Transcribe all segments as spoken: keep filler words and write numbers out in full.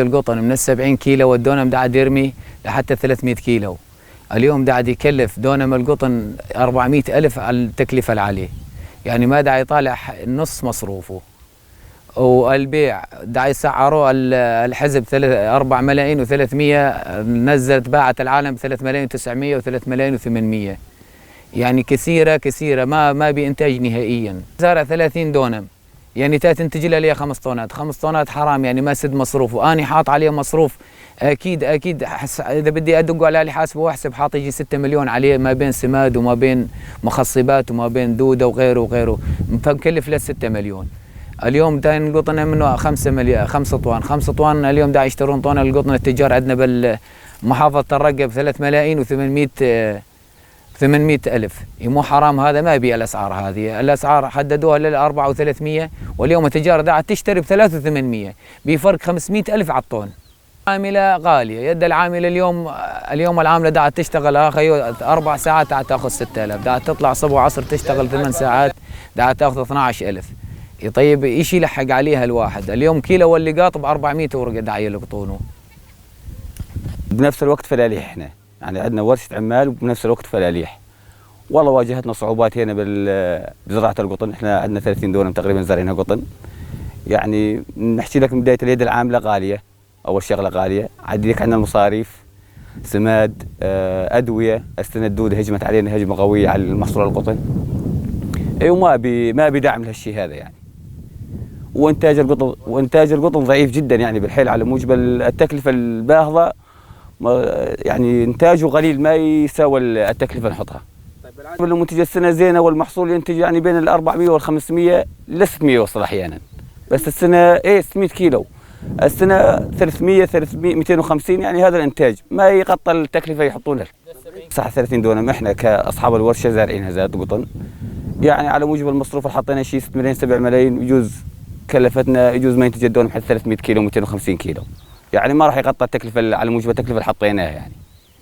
القطن من السبعين كيلو والدونم دا عاد يرمي لحتى ثلاثمية كيلو. اليوم دا عاد يكلف دونم القطن أربعمية ألف على التكلفة العالية، يعني ما دا يطالع ح-، نص مصروفه. والبيع دا يسعروه ال-، الحزب ثلاث-، أربعة ملايين وثلاثمية، نزلت باعت العالم بثلاثة ملايين وتسعمية وثلاثة ملايين وثمنمية. يعني كثيرة، كثيرة، ما، ما بإنتاج نهائيًا. زارع ثلاثين دونم، يعني تا تنتج لها ليها خمس طونات. خمس طونات حرام، يعني ما سد مصروف، واني حاط عليه مصروف. اكيد، اكيد، حس-، اذا بدي ادق على الي حاسبه واحسب، حاط يجي ستة مليون عليه، ما بين سماد وما بين مخصبات وما بين دودة وغيره وغيره، فمكلف له ستة مليون. اليوم دا نقطنا منه خمسة مليون، خمسة طوان، خمسة طوان. اليوم دا يشترون طونا القطن التجار عندنا بالمحافظة الرقة بثلاث ملايين وثمنمية، آه، ثمنمية ألف. إي مو حرام هذا؟ ما بي الأسعار هذه. الأسعار حددوها للأربعة وثلاثمية، واليوم التجارة دا عاد تشتري بثلاثة وثمنمية، بفرق خمسمية ألف على الطن. عاملة غالية. يد العاملة اليوم، اليوم العاملة دا عاد تشتغل، ها خيو، أربع ساعات عاد تاخذ ستة آلاف، دا عاد تطلع صبح وعصر تشتغل ثمان ساعات، دا عاد تاخذ اثناعش ألف. إي طيب، إيش يلحق عليها الواحد؟ اليوم كيلو واللي قاط بأربعمية ورقة دا يلقطونه. بنفس الوقت فلاليح احنا. يعني عندنا ورشة عمال وبنفس الوقت فلاليح. والله واجهتنا صعوبات هنا بال-، بزراعة القطن. احنا عندنا ثلاثين دونم تقريبًا زارعينها قطن. يعني نحكي لك من بداية، اليد العاملة غالية، أول شغلة غالية. عاد لك عندنا المصاريف، سماد، آه، أدوية. السنة الدودة هجمت علينا هجمة قوية على المحصول القطن. اي، وما بي، ما بي دعم لهالشي هذا يعني. وإنتاج القطن، وإنتاج القطن ضعيف جدًا يعني بالحيل على موجب ال-، التكلفة الباهظة. ما، يعني إنتاجه قليل، ما يساوي ال-، التكلفة نحطها. طيب، بالعادة المنتج السنة زينة والمحصول ينتج يعني بين الأربعمية والخمسمية لستمية يوصل أحيانًا. بس السنة، إيه، ستمية كيلو. السنة ثلاثمية، ثلاثمية، ميتين وخمسين، يعني هذا الإنتاج. ما يغطي التكلفة يحطونها. صح، ثلاثين دونم احنا كاصحاب الورشه زارعينها زراعه قطن. يعني على موجب المصروف اللي حطينا شي ستة ملايين، سبعة ملايين، يجوز كلفتنا، يجوز ما ينتج الدونم حتى ثلاثمية كيلو، ميتين وخمسين كيلو. يعني ما راح يغطي التكلفه ال-، على موجب التكلفه اللي حطيناها يعني.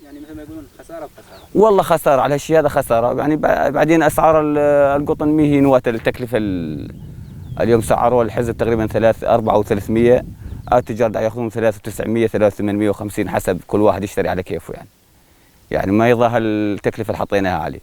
يعني مثل ما يقولون، خساره بخساره. والله خساره، على هالشي هذا خساره يعني. بع-، بعدين اسعار ال-، القطن مي هي نواته التكلفه ال-، اليوم سعروه الحزب تقريبا ثلاث، أربعة وثلاثمية. آه، التجار دا ياخذون ثلاثة وتسعمية، ثلاثة وثمنمية وخمسين، حسب كل واحد يشتري على كيفه يعني. يعني ما يظهر التكلفة اللي حطيناها عليه.